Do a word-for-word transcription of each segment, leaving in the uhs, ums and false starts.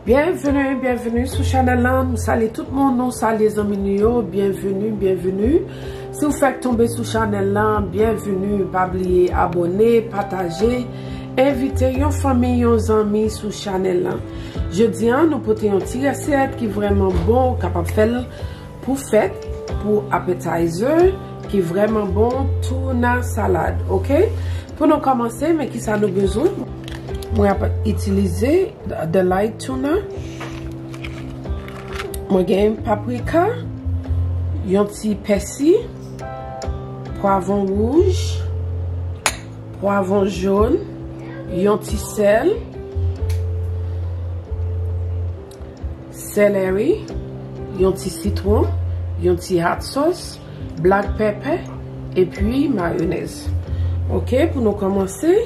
Byenveni, byenveni sou chanèl lan. Nou salye tout moun, nou salye zanmi nou yo. Byenveni, byenveni. Si w fèk tonbe sou chanèl lan, byenveni. Pa bliye abòne, pataje, envite yon fanmi, yon zanmi sou chanèl lan. Jodi a, nou pote yon ti resèt ki vrèman bon, w kapab fè l pou fèt, pou appetizer, ki vrèman bon, tuna salad, oke? Pou nou kòmanse, men kisa nou bezwen? Mwen ap itilize the light tuna. Mwen gen paprika, yon ti pèsi, pwavwon wouj, pwavwon jòn, yon ti sèl, seleri, yon ti sitwon, yon ti hot sauce, black pepper, epi mayonèz. Oke, pou nou kòmanse.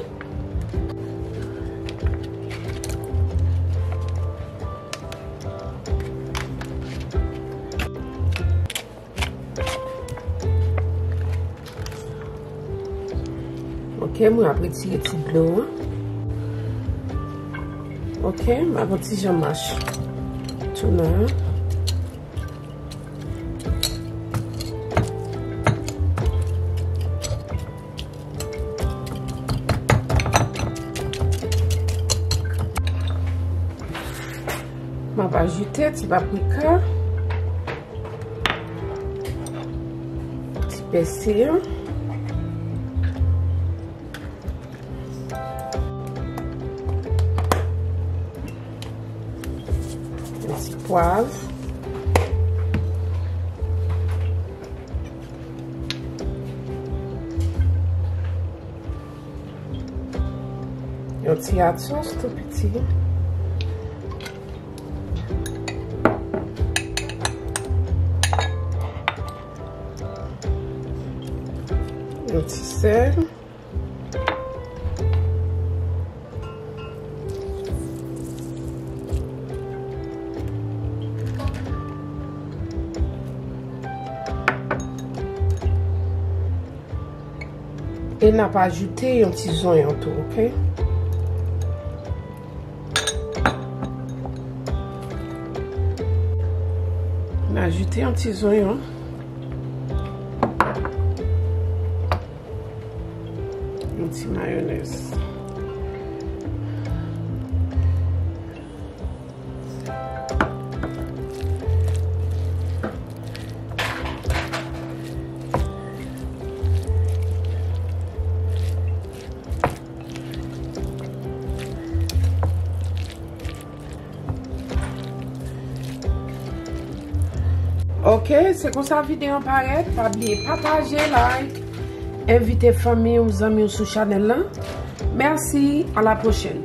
Oke, mwen ap retire ti dlo an. Oke, m ap yon ti jan mache tuna an. M ap ajoute ti paprika, ti pèsi an, yon ti pwav. Yon ti hot sauce tou piti. Yon ti sèl. E n ap ajoute yon ti zonyon tou, oke? N ajoute yon ti zonyon. Yon ti mayonèz. Oke, se konsa videyo an parèt. Pa bliye pataje, like, envite fanmi w, zanmi w sou chanèl lan. Mèsi, a la pwochèn.